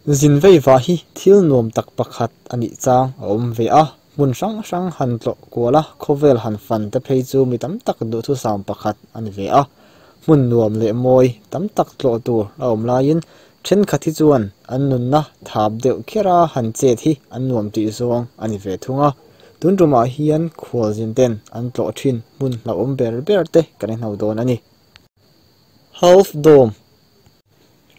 Zin vei vah hi thil nuam tak pakhat a nih chang a awm ve a, hmun hrang hrang han tlawh kual a, khawvel han fan te phei chu mi tam tak duhthusam pakhat a ni ve a. Hmun nuam leh mawi tam tak tlawh tur a awm laiin thenkhat hi chuan an nunna thap deuh kher a han chet hi an nuam tih zawng a ni ve thung a. Tun tumah hian khualzin ten an tlawh thin hmun hlauhawm ber ber te kan inhau dawn a ni. Half Dome.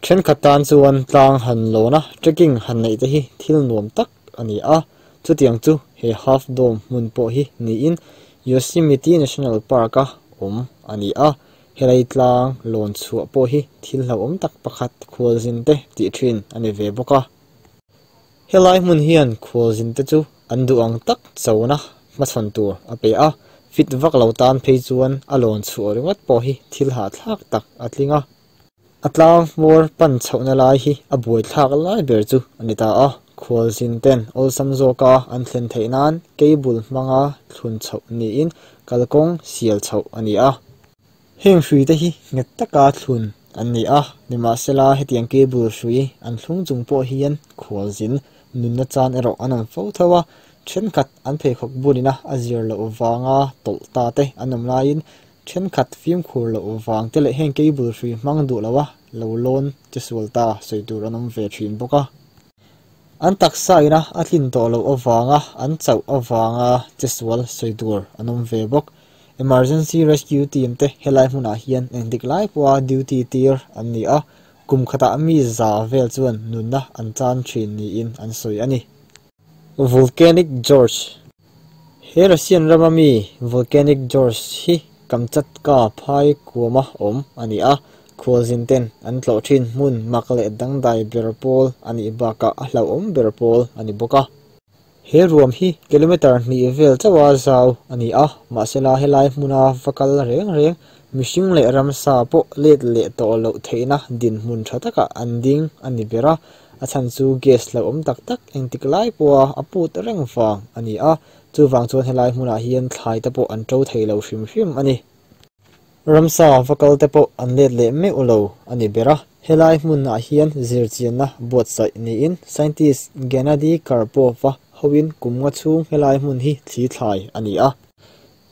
Thenkhat tan chuan tlang han lawn a, trekking han neih te hi thil nuam tak a ni a. Chutiang chu he Half Dome hmun pawh hi niin Yosemite National Park-a awm a ni a. Helai tlang lawn chhuah pawh hi thil hlauhawm tak pakhat khualzin te tih thin a ni ve bawk a. Helai hmun hian khualzin te chu an duh ang tak chona hmachhawn tur a pe a, fit vak lo tan phei chuan a lawn chhuah ringawt pawh hi thil hahthlak tak a tling a. A tlang hmawr pan chhohna lai hi a buaithlak lai ber chu a ni ta a, khualzin ten awlsam zawka an thlen theih nan cable hmanga thlun chhoh niin kalkawng sial chhoh a ni a. Heng hrui te hi nghet taka thlun an ni a, nimahsela hetiang cable hrui an thlung chung pawh hian khualzin nunna chan erawh an awm fo tho a, thenkhat an pheikhawk bulina a zir loh vanga tawlh ta te an awm laiin Thenkhat fimkhur loh vang te leh heng cable hrui hmang duh loa lo lawn che sual ta sawi tur an awm ve thin bawk a. An taksa ina a tlin tawh loh avanga an chauh avanga che sual sawi tur an awm ve bawk. Emergency Rescue Team te helai hmunah hian engtik lai pawha duty tir an ni a, kum khatah mi za vel chuan nunna an chan thin niin an sawi a ni. Volcanic George He Russian rama mi Volcanic George hi Kamchatka phai kuama awm a ni a, khualzin ten an tlawh thin hmun mak leh dangdai ber pawl a nih bakah a hlauhawm ber pawl a ni bawk a. He ruam hi kilometre hnih vel chauha zau a ni a, mahsela helai hmuna va kal reng reng mihring leh ramsa pawh let leh tawh loh theihna dinhmun tha takah an ding a ni ber a. A chhan chu gas hlauhawm tak tak engtik lai pawha a put reng vang a ni a, chuvang chuan helai hmunah hian thlai te pawh an to thei lo hrim hrim a ni. Ramsa va kal te pawh an let leh meuh lo a ni ber a, helai hmunah hian zirchianna buatsaih niin scientist Gennady Karpov-a hoin kum nga chhung helai hmun hi thli thlai a ni a.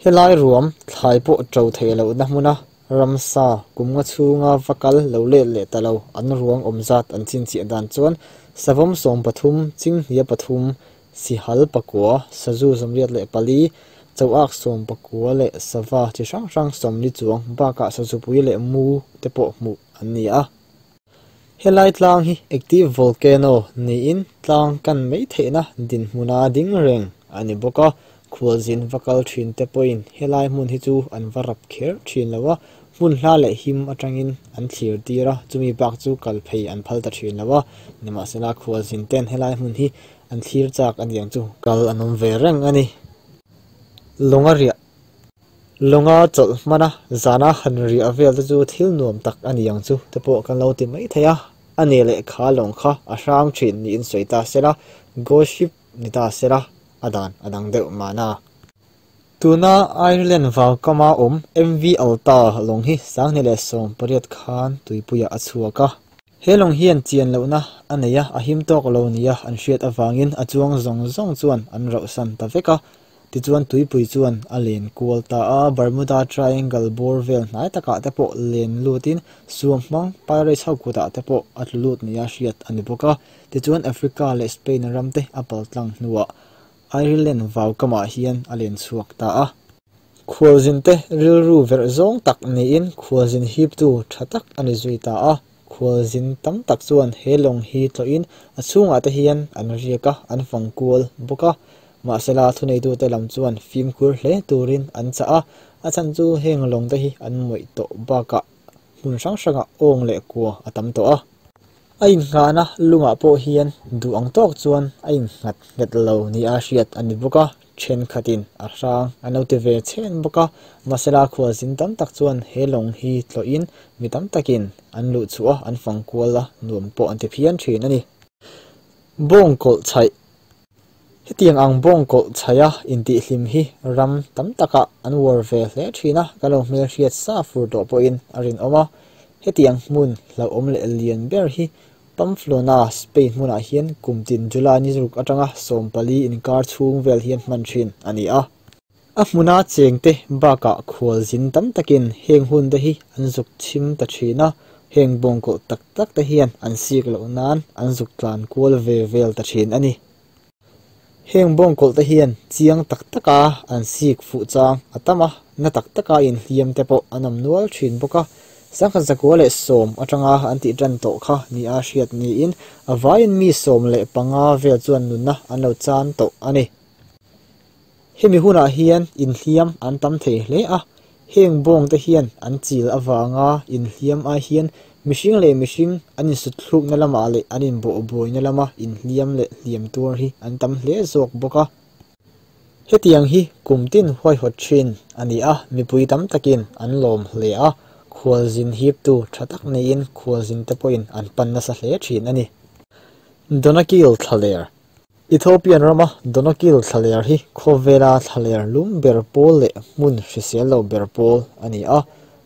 Helai ruam thlai pawh to theih lohna hmuna ramsa kum nga chhunga va kal lo let leh ta lo an ruang awm zat an chhinchhiah dan chuan savawm 13, chinghnia pathum, sihal pakua, sazu 44, chauak 19 leh sava chi hrang hrang 40 chuang bakah sazupui leh mu te pawh hmuh an ni a. Helai tlang hi active volcano niin tlang kan mai theihna dinhmuna ding reng a ni bawk a, khualzin va kal thin te pawhin helai hmun hi chu an va rap kher thin lo a, hmun hla leh him atangin an thlir tir a, chumi bak chu kal phei an phal ta thin lo a, nimahsela khualzin ten helai hmun hi an thlir chak a niang chu kal an awm ve reng a ni. Lawnga riah. Lawnga chawlh hmana zana han riah vel te chu thil nuam tak a ni ang chu te pawh kan lo ti mai thei a, a ni leh kha lawng kha a hrang thin niin sawi ta sela, ghost ship ni ta sela a dan a dang deuh mahna. Tuna Ireland vaukama awm MV Alta lawng hi 2018 khan tuipuiah a chhuak a. He lawng hian chian lohna a nei a, a him tawk lo nia an hriat avangin a chuang zawng zawng chuan an rauhsan ta vek a. Tichuan tuipui chuan a len kual ta a, Bermuda Triangle bawr vel hnai takah te pawh len lutin suam hmang pirates ho kutah te pawh a tlu lut nia hriat a ni bawk a. Tichuan Africa leh Spain ram te a paltlang hnuah Ireland vaukamah hian a len chhuak ta a. Khualzin te rilru verh zawng tak niin khualzin hiptu tha tak a ni zui ta a. Khualzin tam tak chuan he lawng hi tlawhin a chhungah te hian an riak a, an fang kual bawk a. Mahsela thuneitute lam chuan fimkhur hle turin an chah a, a chhan chu heng lawng te hi an mawih tawh bakah hmun hrang hrangah awng leh kua a tam tawh a. A innghahna lungah pawh hian duh ang tawk chuan a innghat nghet lo nia hriat a ni bawk a, thenkhatin a hrang an lo ti ve chhen bawk a. Mahsela khualzin tam tak chuan he lawng hi tlawhin mi tam takin an luh chhuah a, an fang kual a, nuam pawh an ti phian thin a ni. Bawng kawlh chhaih. Hetiang ang bawng kawlh chhaih a intihhlim hi ram tam takah an uar ve hle thin a, kan lo hmelhriat sa fur tawh pawhin a rinawm a. Hetiang hmun hlauhawm leh lian ber hi Pamplona, Spain hmunah hian kum tin July ni ruk atanga 14 inkar chhung vel hian hman thin a ni a. A hmuna chengte bakah khualzin tam takin heng hun te hi an zuk chhim ta thin a, heng bawngkawlh tak tak te hian an sik loh nan an zuk tlan kual ve vel ta thin a ni. Heng bawngkawlh te hian chiang tak taka an sik fuh chang a tam a, na tak taka inhliam te pawh an awm nual thin bawk a. 1910 atanga an tih tan tawh kha ni a hriat niin a vaiin mi 15 vel chuan nunna an lo chan tawh a ni. Hemi hunah hian inhliam an tam thei hle a, heng bawng te hian an chil avanga inhliam ai hian mihring leh mihring an insuthlukna lamah leh an inbawhbuaina lama inhliam leh hliam tuar hi an tam hle zawk bawk a. Hetiang hi kum tin huaihawt thin a ni a, mipui tam takin an lawm hle a, khualzin hiptu tha tak niin khualzin te pawhin an pan nasa hle thin a ni. Danakil Thlaler. Ethiopian rama Danakil Thlaler hi khawvela thlaler lum ber pawl leh hmun hrisel lo ber pawl a ni a,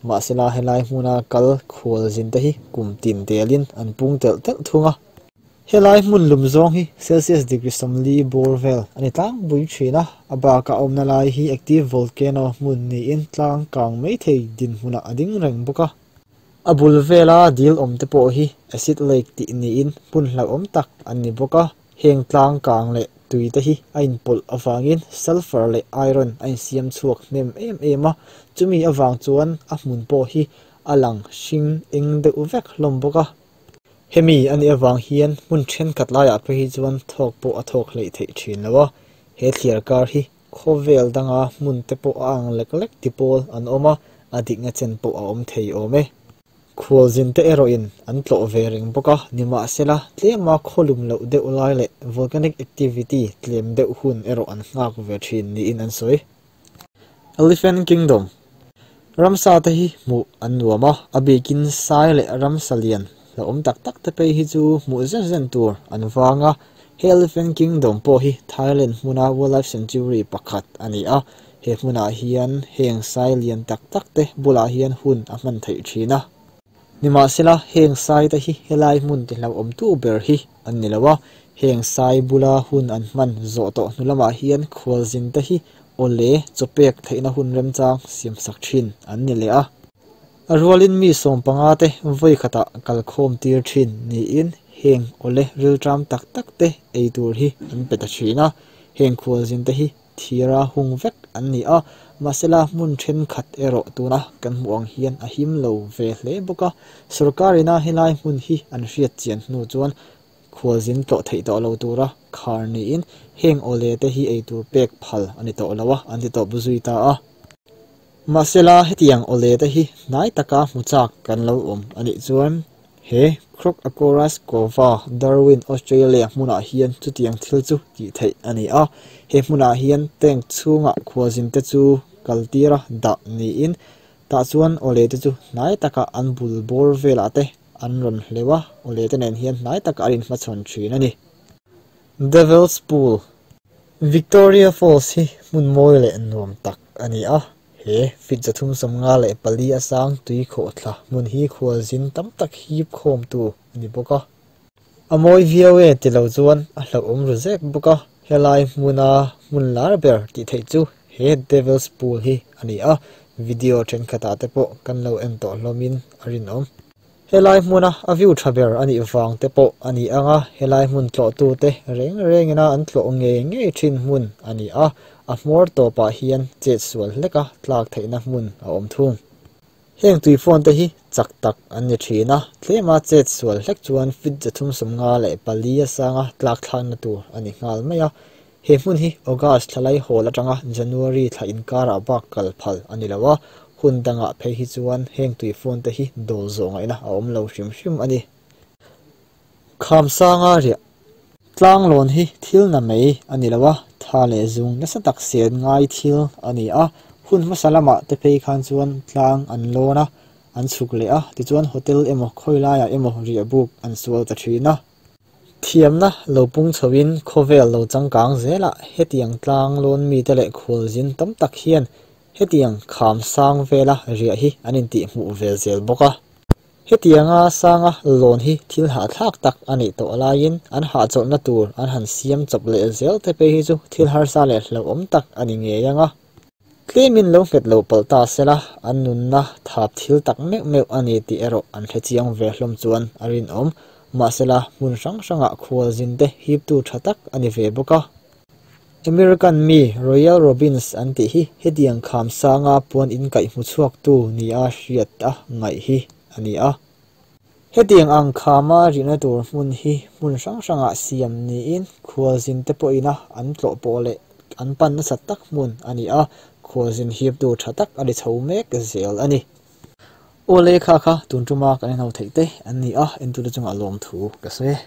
mahsela helai hmuna kal khualzin te hi kum tin telin an pung telh telh thung a. Helai hmun lum zawng hi Celsius degree 40 bawr vel a ni tlangpui thin a, a bakah awmna lai hi active volcano hmun niin tlang kang mai thei dinhmunah a ding reng bawk a. A bul vela dil awm te pawh hi acid lake tih niin hmun hlauhawm tak an ni bawk a, heng tlang kang leh tui te hi a inpawlh avangin sulfur leh iron a insiam chhuak hnem em em a, chumi avang chuan a hmun pawh hi a lang hring eng deuh vek hlawm bawk a. Hemi ani awang hian hmun thenkhat laiah phei hi chuan thawk pawh a thawk hleih theih thin lo a, he thliar kar hi khawvel danga hmun te pawh a ang lek lek ti pawl an awm a, a dikna chen pawh a awm thei awm e. Khualzin te erawhin an tlawh ve reng bawk a, nimahsela tlema khawlum loh deuh lai leh volcanic activity tlem deuh hun erawh an nghak ve thin niin an sawi. Elephant Kingdom. Ramsa te hi hmuh an nuam a, a bikin sai leh ramsa lian hlauhawm tak tak te phei hi chu hmuh zen zen tur an vang a. He Elephant Kingdom pawh hi Thailand hmuna Wildlife Sanctuary pakhat a ni a, he hmunah hian heng sai lian tak tak te bulah hian hun a hman theih thin a. Nimahsela heng sai te hi helai hmun ti hlauhawm tu ber hi an ni lo a, heng sai bula hun an hman zawh tawh hnu lamah hian khualzin te hi awle chawpek theihna hun remchang siam sak thin an ni leh a. A rualin mi 15 te vawi khatah kalkhawm tir thin niin heng awle rilṭam tak tak te ei tur hi an pe ta thin a, heng khualzin te hi thira hung vek an ni a, mahsela hmun thenkhat erawh tuna kan hmuh ang hian a him lo ve hle bawk a, sorkarina helai hmun hi an hriat chian hnu chuan khualzin tlawh theih tawh lo tura khar niin heng awle te hi ei tur pek phal a ni tawh lo a, an ti tawp zui ta a. Mahsela hetiang awle te hi hnai taka hmu chak kan lo awm a nih chuan he Croc-Acoras Cova Darwin Australia hmunah hian chutiang thil chu tih theih a ni a, he hmunah hian tank chhungah khualzin te chu kaltira dah niin tah chuan awle te chu hnai taka an bul bawr velah te an rawn hleuh a, awle te nen hian hnai taka an inhmachhawn thin a ni. Devil's Pool. Victoria Falls hi hmun mawi leh nuam tak a ni a, he feet 354 a sang tui khawhthla hmun hi khualzin tam tak hip khawm tu a ni bawk a. A mawi viau e ti lo chuan a hlauhawm ru zek bawk a, helai hmuna hmun lar ber tih theih chu he Devil's Pool hi a ni a, video thenkhatah te pawh kan lo en tawh hlawmin a rinawm. Helai hmuna a view tha ber a nih vang te pawh a ni anga, helai hmun tlawh tu te reng rengina an tlawh ngei ngei thin hmun a ni a, a hmawr tawpah hian chet sual hleka tlak theihna hmun a awm thung. Heng tui phone te hi chak tak an ni thin a, tlema chet sual hlek chuan feet 354 a sanga tlak thlakna tur a ni nghal mai a. He hmun hi August thlalai hawl atanga January thla inkarah bak kal phal a ni lo a, hun dangah phei hi chuan heng tui phone te hi dawl zawh ngaihna a awm lo hrim hrim a ni. Kham sanga riah. Tlang lawn hi thil na mai a ni lo a, tha leh zung nasa tak sen ngai thil a ni a, hun hmasa lamah te phei khan chuan tlang an lawn a, an chhuk leh a, tichuan hotel emaw khawi laiah emaw riah buk an sual ta thin a. Thiamna lo pung chhoin khawvel lo changkang zelah hetiang tlang lawn mite leh khualzin tam tak hian hetiang kham sang vela riah hi an intih hmuh vel zel bawk a. Hetianga sanga lawn hi thil hahthlak tak a nih tawh laiin an hahchawlhna tur an han siam chawp leh zel te phei hi chu thil harsa leh hlauhawm tak a ni ngei ang a. Tlemin lo nghet lo palh ta sela, an nunna thap thil tak meuh meuh a ni tih erawh an hre chiang ve hlawm chuan a rinawm. Mahsela, hmun hrang hrangah khualzin te hiptu tha tak a ni ve bawk a. American mi Royal Robbins an tih hi hetiang kham sanga puan inkaih hmu chhuaktu nia hriat a ngaih hi a ni a. Hetiang ang khama rihna tur hmun hi hmun hrang hrangah siam niin khualzin te pawhina an tlawh pawh leh an pan nasat tak hmun a ni a, khualzin hiptu tha tak a ni chho mek zel a ni. Aw le kha kha tun tuma kan inho theih te an ni a, entute chungah lawmthu ka sawi e.